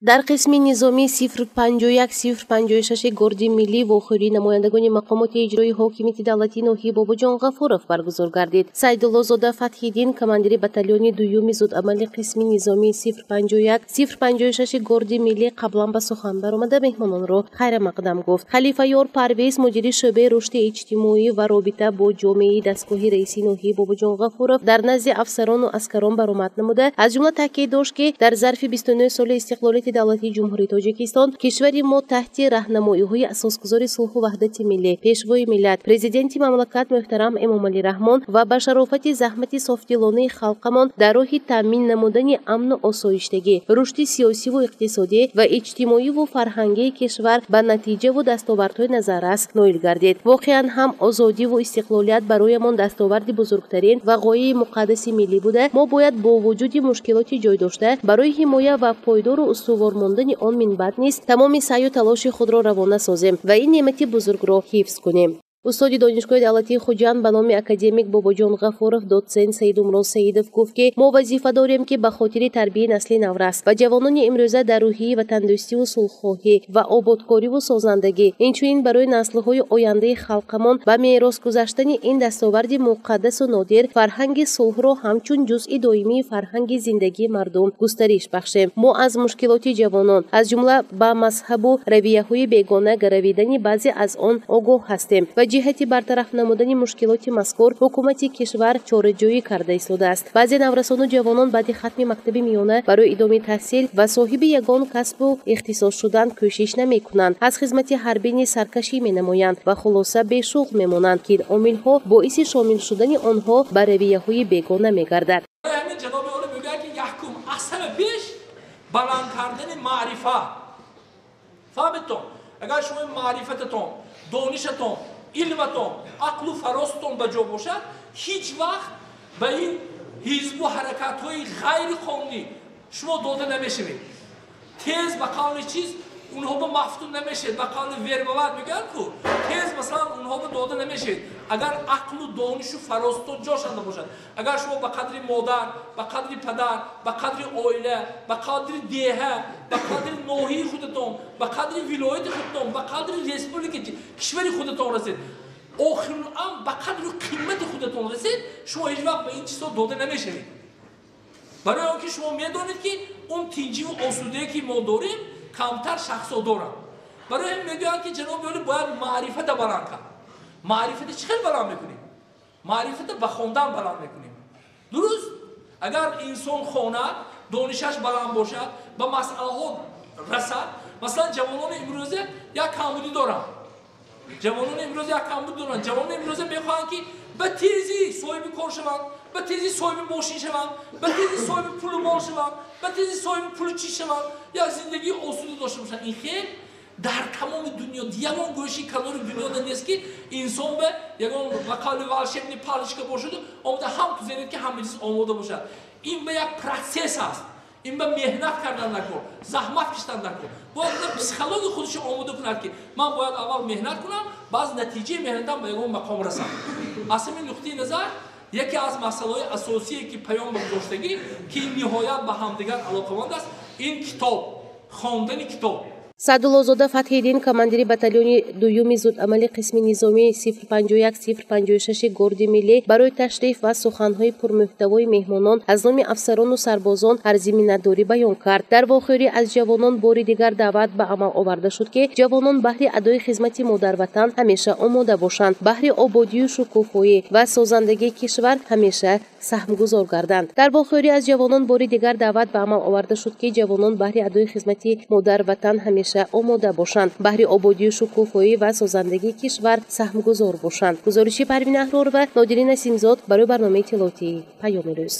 Дар қисми низомии 051-056 Горди миллӣ вохӯрии намояндагони мақомоти иҷроии ҳокимияти давлатии ноҳияи Бобоҷон Ғафуров баргузор гардид. Сайдуллозода Фатҳиддин, командири батальони дуюми зудамали қисми низомии 051-056 Горди миллӣ, қаблан ба сухан баромада меҳмононро хайрамақдам гуфт. Халифаёр Парвиз, мудири шӯъбаи рушди иҷтимоӣ ва робита бо ҷомеаи дастгоҳи раиси ноҳияи Бобоҷон Ғафуров, дар назди афсарону аскарон баромад намуда, аз ҷумла таъкид дошт, ки дар зарфи 29 соли истиқлолияти давлатии Ҷумҳурии Тоҷикистон кишвари мо таҳти раҳнамоиҳои асосгузори сулҳу ваҳдати миллӣ, пешвои миллат, президенти мамлакат муҳтарам Эмомалӣ Раҳмон ва ба шарофати заҳмати софдилонаи халқамон дар роҳи таъмин намудани амну осоиштагӣ, рушди сиёсиву иқтисодӣ ва иҷтимоиву фарҳангии кишвар ба натиҷаву дастовардҳои назаррас ноил гардид. Воқеан ҳам озодиву истиқлолият бароямон дастоварди бузургтарин ва ғояи муқаддаси миллӣ буда, мо бояд бо вуҷуди мушкилоти ҷой дошта барои ҳимоя ва пойдору устувор мондани он минбаъд низ тамоми саъю талоши худро равона созем ва ин неъмати бузургро ҳифз кунем. Устоди Донишгоҳи давлатии Хуҷанд ба номи академик Бобоҷон Ғафуров, дотсент Саидумрон Саидов гуфт, ки мо вазифа дорем, ки ба хотири тарбияи насли наврас ва ҷавонони имрӯза дар рӯҳияи ватандӯстиву сулҳхоҳӣ ва ободкориву созандагӣ, инчунин барои наслҳои ояндаи халқамон ба мерос гузаштани ин дастоварди муқаддасу нодир, фарҳанги сулҳро ҳамчун ҷузъи доимии фарҳанги зиндагии мардум густариш бахшем. Мо аз мушкилоти ҷавонон, аз ҷумла ба мазҳабу равияҳои бегона гаравидани баъзе аз он огоҳ ҳастем ва ҷиҳати бартараф намудани мушкилоти мазкур ҳукумати кишвар чораҷӯӣ карда истодааст. Баъзе наврасону ҷавонон баъди хатми мактаби миёна барои идомаи таҳсил ва соҳиби ягон касбу ихтисос шудан кӯшиш намекунанд, аз хизмати ҳарбӣ низ саркашӣ менамоянд ва хулоса бешуғл мемонанд, ки ин омилҳо боиси шомил шудани онҳо ба равияҳои бегона мегардад. Ҷаноби олӣ мегӯяд, ки якум аз ҳама беш баланд кардани маърифат. Фаҳмидтон? Агар шумо маърифататон, донишатон, илматон, ақлу фаростон ба ҷо бошад, ҳеҷ вақт ба ин ҳизбу ҳаракатҳои ғайриқонунӣ шумо дода намешавед. Тез ба қавли чиз онҳо ба мафтун намешавед, ба қавли вербоват мегӯянд ку, тез масалан онҳо ба дода намешавед. Агар ақлу донишу фаростон ҷошанда бошад, агар шумо ба қадри модар, ба қадри падар, ба қадри оила, ба қадри деҳа, ба қадри ноҳияи худатон, ба қадри вилояти худатон, ба қадри республика, кишвари худатон расед, охирулам ба қадру қимати худатон расед, шумо ҳеҷ вақт ба ин чизҳо дода намешавед. Барои он ки шумо медонед, ки он тинҷиву осудае, ки мо дорем, камтар шахсҳо доранд. Барои ҳамин мегӯянд, ки ҷаноби олӣ бояд маърифата баланд кард. Маърифата чӣ хел баланд мекунем? Маърифата ба хондан баланд мекунем. Дуруст? Агар инсон хонад, донишаш баланд бошад, ба масъалаҳо расад. Масалан, ҷавонони имрӯза як камбудӣ доранд. Ҷавонони имрӯза як камбудӣ доранд. Ҷавонони имрӯза мехоҳанд, ки ба тезӣ соҳиби кор шаванд, ба тезӣ соҳиби мошин шаванд, ба тезӣ соҳиби пулу мол шаванд, ба тезӣ соҳиби пулу чиз шаванд, як зиндагии осуда дошта бошанд. Ин хел дар тамоми дунё ягон гӯши канори дунёда нест, ки инсон ба ягон ба қавли волшебный палочка бошаду омада ҳам тузенед, ки ҳама чиз омода бошад. Ин ба як процесс аст. Ин ба меҳнат кардан даркор, заҳмат кашидан даркор. Бояд психология худашо омода кунад, ки ман бояд аввал меҳнат кунам, баъз натиҷаи меҳнатам ба ягон мақом расам. Аз ҳамин нуқтаи назар яке аз масъалаҳои асосие, ки паём ба гузоштагӣ, ки ниҳоят ба ҳамдигар алоқаманд аст, ин китоб, хондани китоб. Саъдуллозода Фатҳиддин, командири батальони дуюми зудамали қисми низомии 051-056 Горди миллӣ, барои ташриф ва суханҳои пурмуҳтавои меҳмонон аз номи афсарону сарбозон арзи миннатдорӣ баён кард. Дар вохӯрӣ аз ҷавонон бори дигар даъват ба амал оварда шуд, ки ҷавонон баҳри адои хизмати модарватан ҳамеша омода бошанд, баҳри ободию шукуфоӣ ва созандагии кишвар ҳамеша саҳмгузор гарданд. Дар вохӯрӣ аз ҷавонон бори дигар даъват ба амал оварда шуд, ки ҷавонон баҳри адои хизмати модарватан ҳамеша омода бошанд, баҳри ободию шукуфоӣ ва созандагии кишвар саҳмгузор бошанд. Гузориши Парвина Аҳророва, Нодирина Симзод барои барномаи иттилоотии Паёми рӯз.